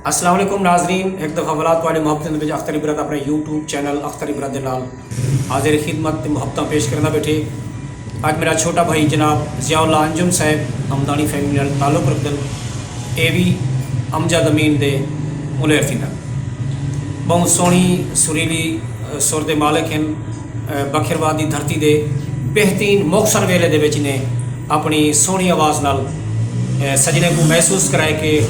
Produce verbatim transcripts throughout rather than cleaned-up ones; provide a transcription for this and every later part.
السلام علیکم ناظرین، ہک دفعہ ولا تہاݙے محبتیں دے وچ اختر عبرت اپݨے یوٹیوب چینل اختر عبرت دے نال حاضر خدمت تے محبتاں پیش کریندا ٻیٹھے۔ اڄ میݙا چھوٹا بھائی جناب ضیاء اللہ انجم صاحب ہمدانی فیملی نال تعلق رکھدن، اے وی امجد امین دے ملیر تھیندن۔ ٻہوں سوہݨی سریلی، اے، سر دے مالک ہن۔ اے، بکھروا دی دھرتی دے بہترین مختصر ویلے دے وچ انہیں اپݨی سوہݨی آواز نال، اے، سڄݨیں کوں محسوس کرائے کہ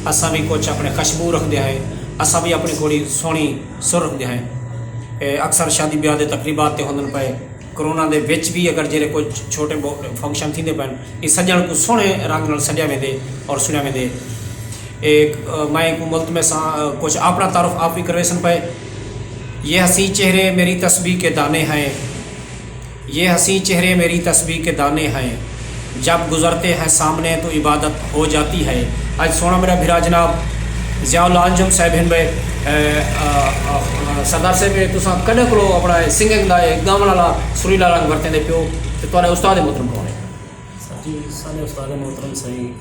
اساں وی کجھ اپݨے خوشبو رکھدے ہیں، اساں وی اپݨی تھوڑی سوہݨی سر رکھدے ہیں۔ اے، اکثر شادی بیاہ دے تقریبات تے ہوندن پئے، کرونا دے وچ وی اگر جیڑھے کجھ چھوٹے بو-، فنکشن تھیندے پئن، اے سڄݨ کوں سوہݨے رنگ نال سݙیا ویندے اور سݨیا ویندے۔ اے، اے، میں کوں ملتمس ہاں، اے، کجھ اپݨا تعارف آپ وی کرویسن پئے۔ یہ حسین چہرے میری تسبیح کے دانے ہیں، یہ حسین چہرے میری تسبیح کے دانے ہیں، جب گزرتے ہیں سامنے تو عبادت ہو جاتی ہے۔ اڄ سوہݨا میݙا بھرا جناب ضیاء اللہ انجم صاحب ہن بھائی۔ اے، آ، آ، سردار صاحب، اے تساں کݙاں کولوں اپݨا سنگنگ دا، اے ڳاوݨ والا سریلا رنگ ورتیندے پیو تے تہاݙے استاد محترم کون ہے؟ جی، سارے استاد محترم سائیں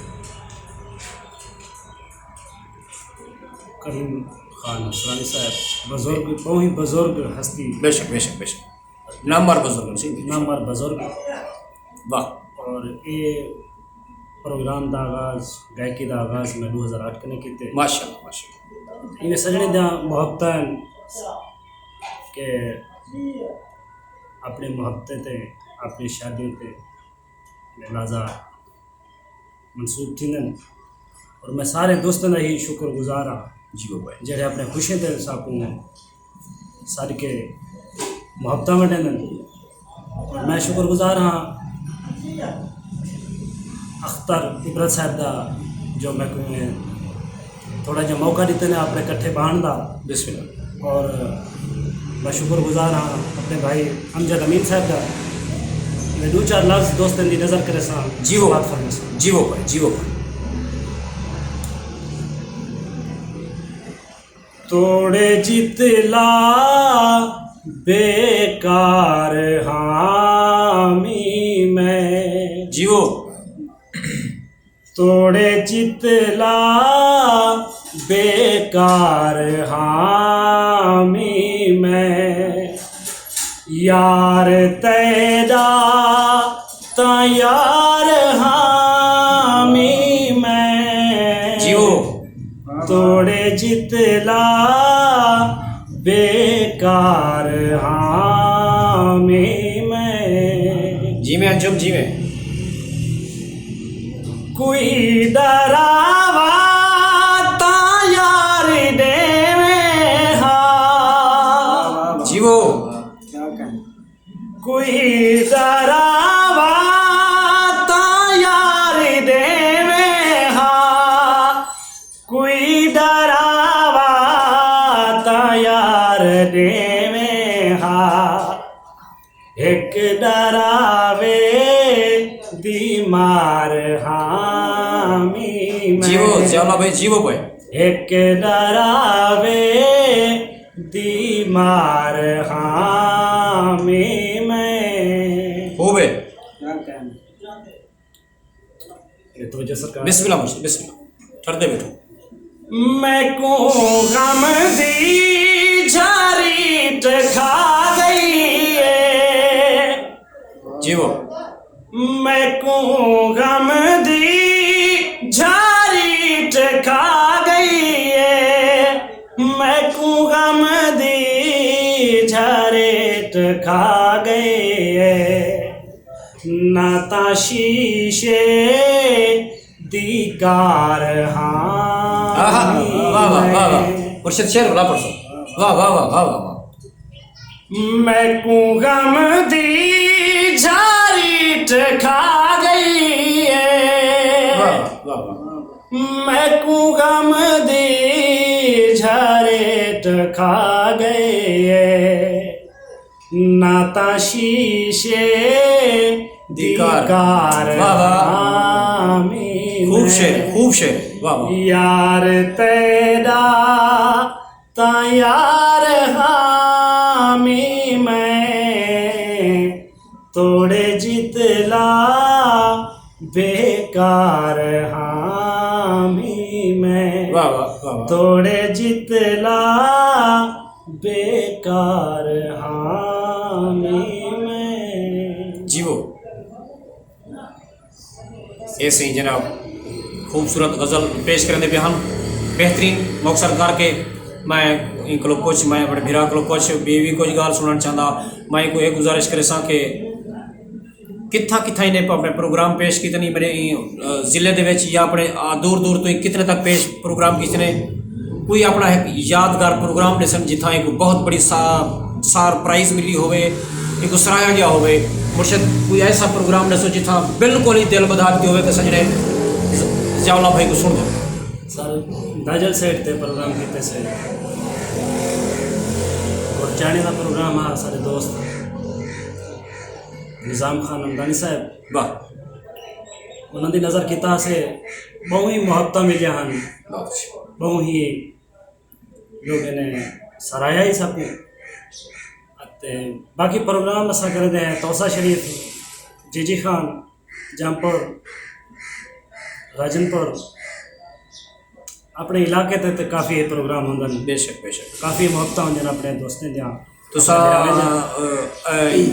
کریم خان نصرانی صاحب، بزرگ، ٻہوں ہی بزرگ ہستی۔ بے شک، بے شک، بے شک۔ نامور بزرگ ہن سائیں۔ نامور بزرگ۔ واہ۔ اور اے پروگرام دا آغاز، گائیکی دا آغاز میں ݙو ہزار اٹھ کنے کیتے۔ ماشاءاللہ، ماشاءاللہ۔ انہیں سڄݨیں دیاں محبتاں ہن کہ اپݨی محبتیں تے، اپݨی شادی تے لہذا منسوب تھیندن۔ اور میں سارے دوستاں دا ہی شکر گزار ہاں، جی بابا۔ جیڑھے اپݨے خوشیاں تے ساکوں سݙ کے محبتاں ونڈیندن۔ اور میں شکر گزار ہاں اختر عبرت صاحب دا، جو میکوں تھوڑا جہا موقع ݙتے نے اپݨے کٹھے بہݨ دا۔ بسم اللہ۔ اور میں شکر گزار ہاں اپݨے بھائی امجد امین صاحب دا۔ میں ݙو چار لفظ دوستاں دی نظر کریساں، جی وہ۔ بات فرمیساں۔ جی وہ پر، جی وہ پر۔ توڑے جتلا بیکار حامی میں۔ جی وہ۔ توڑے جتلا بیکار حامی میں، یار تیݙا تاں یار حامی میں۔ جیو۔ توڑے جتلا بیکار حامی میں۔ جیویں انجم جیویں۔ کوئی ݙراوا تاں یار ݙیویں ہا۔ جیو۔ کوئی ݙراوا تاں یار ݙیویں ہا۔ کوئی ݙراوا تاں یار ݙیویں ہا۔ ہک ݙراوے دی مار حامی میں۔ جیو، ضیاء اللہ بھائی، جیو بھائی۔ ہک ݙراوے دی مار حامی میں۔ خوب ہے۔ اے توجہ سرکار۔ بسم اللہ مرشد، بسم اللہ۔ ٹھردے ٻیٹھو۔ میکوں غم دی جھاریٹ کھا ڳئی اے۔ جیو۔ میکوں غم دی جھاریٹ کھا ڳئی اے۔ میکوں غم دی جھاریٹ کھا ڳئی اے۔ نہ تاں شیشے دی کار ہاں۔ آہا، واہ، واہ، واہ، واہ۔ میں۔ مرشد شعر بلا پڑھسو۔ واہ، واہ، واہ، واہ، واہ، واہ۔ میکوں غم دی جھاریٹ کھا ڳئی اے۔ واہ، واہ، واہ۔ میکوں غم دی جھاریٹ کھا ڳئی اے۔ نہ تاں شیشے دی دی کار۔ کار۔ واہ واہ۔ حامی خوب میں۔ شعر، خوب شعر۔ واہ واہ۔ یار تیݙا تاں یار حامی میں۔ توڑے جتلا بیکار حامی میں۔ واہ واہ، واہ واہ۔ توڑے جتلا بیکار حامی میں۔ جیو۔ اے سئیں جناب، خوبصورت غزل پیش کریندے پئے ہن، بہترین مختصر کر کے۔ میں ان کولوں کجھ، میں اپݨے بھرا کولوں کجھ، ٻئی وی کجھ ڳالھ سݨݨ چاہندا۔ میں کوئی اے گزارش کریساں کہ کتھاں کتھاں انہیں اپݨے پروگرام پیش کیتے نی، میݙے، ایں، ضلع دے وچ یا اپݨے، آ، دور دور توں کتنے تک پیش پروگرام کیتے نے۔ کوئی اپݨا ہک یادگار پروگرام ݙسن جتھاں ایکوں بہت بڑی سا-، سرپرائز ملی ہووے، ایکوں سراہیا ڳیا ہووے۔ مرشد، کوئی ایسا پروگرام ݙسو جتھاں بالکل ہی دل ٻدھا ݙتی ہووے کہ سڄݨے ض-، ضیاء اللہ بھائی کوں سݨ ݙیو۔ سر، داجل سیٹ تے پروگرام کیتے سے، اور چائنا دا پروگرام ہا، سارے دوست نظام خان نمدانی صاحب، واہ۔ انہاں دی نظر کیتا سے، ٻہوں ہی محبتاں ملیاں ہن، واہ۔ ٻہوں ہی لوگوں نے سراہیا ہی ساکوں۔ اتے باقی پروگرام اساں کریندے ہیں توسا شریف، جی جی خان، جمپور، راجن پور، اپݨے علاقے تے تے کافی پروگرام ہوندن۔ بے شک، بے شک۔ کافی محبتاں ہوندیاں اپݨے دوستیں دیاں۔ تساں، اپݨے بھراویں دیاں۔ اے، اے، اے،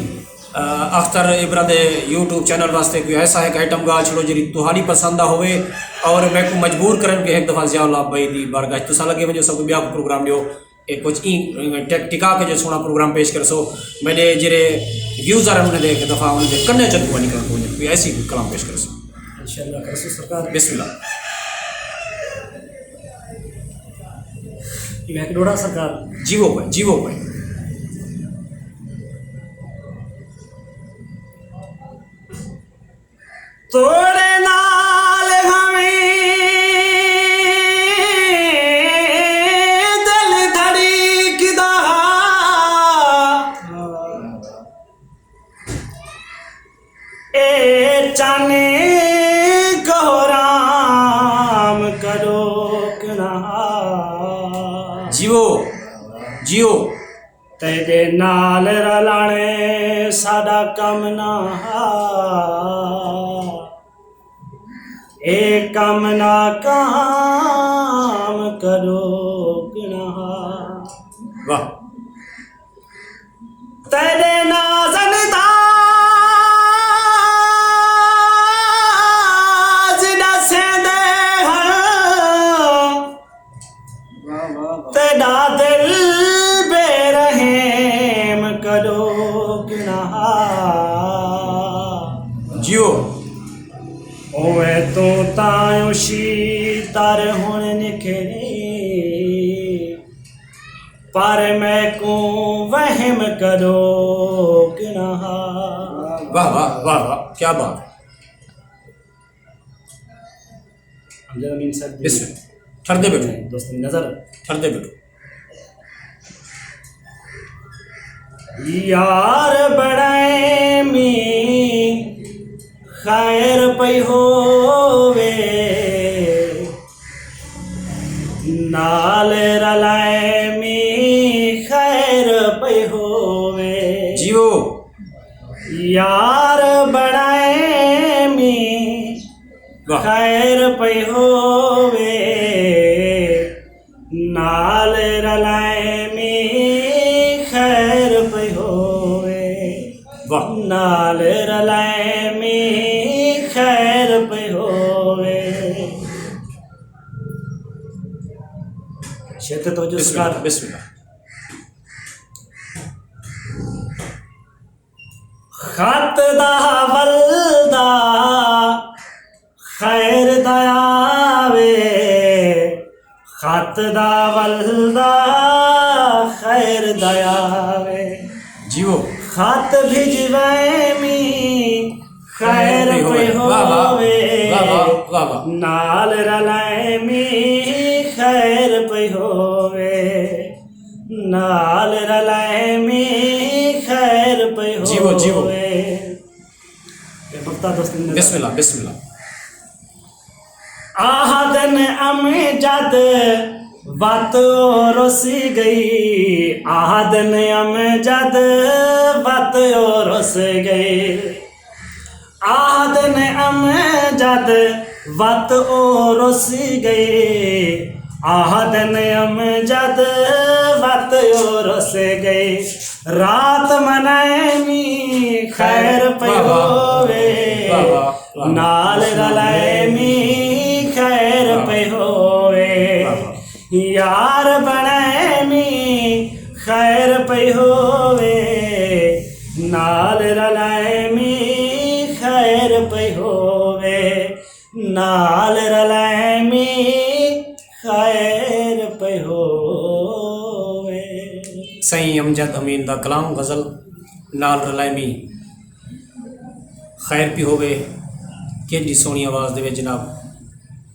اختر ابرا دے یوٹیوب چینل واسطے کوئی ایسا ہک آئٹم ڳا چھڑو جیڑھی تہاݙی پسند دا ہووے اور میکوں مجبور کرن کہ ہک دفعہ ضیاء اللہ بھائی دی بارگاہ تساں لڳے ونڄو، ساکوں ٻیا کوئی پروگرام ݙیو۔ اے کجھ ایں ٹک-، ٹکا کے جو سوہݨا پروگرام پیش کرسو، میݙے جیڑھے ویوز آ رہے انہیں دے ہک دفعہ انہیں دے کنے چ دھواں نکلݨ توں ونڄن، کوئی ایسی کلام پیش کرسو۔ انشاءاللہ کرسو سرکار۔ بسم اللہ۔ میں ہک ݙوہڑا سرکار۔ جیو بھائی، جیو بھائی۔ توڑے نال ہویں دل دھڑکدا، اے چن کوہرام کݙو کݨا۔ جیو، جیو۔ تیݙے نال رلݨ ساݙا کم نہ ہا، اے کم ناکام کݙو کݨا ہا۔ واہ۔ تیݙے نازن داز ݙسیندے ہن، تیݙا دل بے رحم کݙو کݨا ہا۔ جیو۔ اوویں توں تاں اوشی تر ہݨ نکھڑی، پر میکوں وہم کݙو کݨا ہا۔ واہ، واہ، واہ، واہ، کیا بات۔ امجد امین صاحب دی بسم اللہ۔ ٹھردے ٻیٹھو۔ دوستاں دی نظر۔ ٹھردے ٻیٹھو۔ یار بݨائے می خیر پئی ہووے، نال رلائے می خیر پئی ہووے۔ جیو۔ یار بݨائے می واہ۔ خیر پئی ہووے، نال رلائے می خیر پئی ہووے۔ واہ۔ نال رلائے می خیر پئی ہووے۔ شعر تے توجہ بسم اللہ، سرکار۔ بسم اللہ۔ خط دا ولدا خیر دا آوے، خط دا ولدا خیر دا آوے۔ جیو۔ خط بھجوائے می خیر پئی ہووے۔ واہ واہ، واہ واہ، واہ واہ۔ نال رلائے می خیر پئی ہووے۔ نال رلائے می خیر پئی ہووے۔ جیو، جیو۔ اے نقطہ دوستاں دی نظر۔ بسم اللہ، بسم اللہ۔ آہدن امجد وت او رس ڳئی، آہدن امجد وت او رس ڳئی۔ آہدن امجد وت او رس ڳئے، آہدن امجد، وت او رس ڳئے۔ رات منائمی خیر پئی ہووے، نال رلائمی خیر پئی ہووے۔ یار بنائمی خیر پئی ہووے، نال رلائمی خیر پئی ہووے، نال رلائمی خیر پئی ہووے۔ سئیں امجد امین دا کلام غزل نال رلائمی خیر پئی ہووے۔ کیݙی سوہݨی آواز دے وچ جناب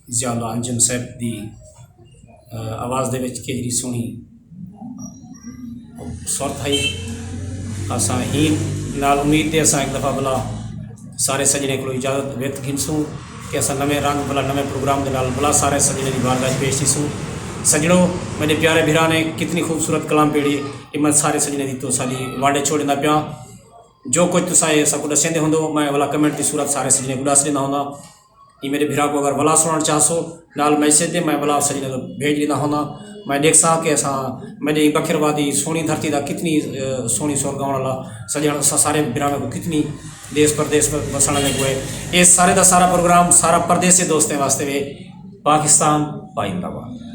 ضیاء اللہ انجم صاحب دی، آ، آواز دے وچ کیجری سوہݨی سرت ہئی۔ اساں ہی نال امید تے اساں ہک دفعہ بلا سارے سجݨیں کولوں اجازت وت گھنسوں کہ اساں نویں رنگ بلا نویں پروگرام دے نال بلا سارے سجݨیں دی بارگاہ وچ پیش تھیسوں۔ سجݨو، میݙے پیارے بھرا نے کتنی خوبصورت کلام پیڑھی، اے میں سارے سجݨیں دی تو ساݙی وانڈے چھوڑیندا پیاں۔ جو کجھ تساں اے ساکوں ݙسیندے ہوندو، میں ولا کمنٹ دی صورت سارے سجݨیں کوں ݙس ݙیندا ہوندا۔ ایں میݙے بھرا کوں اگر ولا سݨݨ چاہسو، نال میسج تے میں ولا سجݨیں کوں بھیج ݙیندا ہوندا۔ میں ݙیکھساں کہ اساں میݙے بکھر وادی سوہݨی دھرتی دا کتنی، اے، سوہݨی سر ڳاوݨ والا سڄݨ اساں سارے بھراواں کوں کتنی دیس پردیس وسݨ والے کوں ہے۔ اے سارے دا سارا پروگرام سارا پردیسی دوستیں واسطے وے۔ پاکستان پائندہ باد۔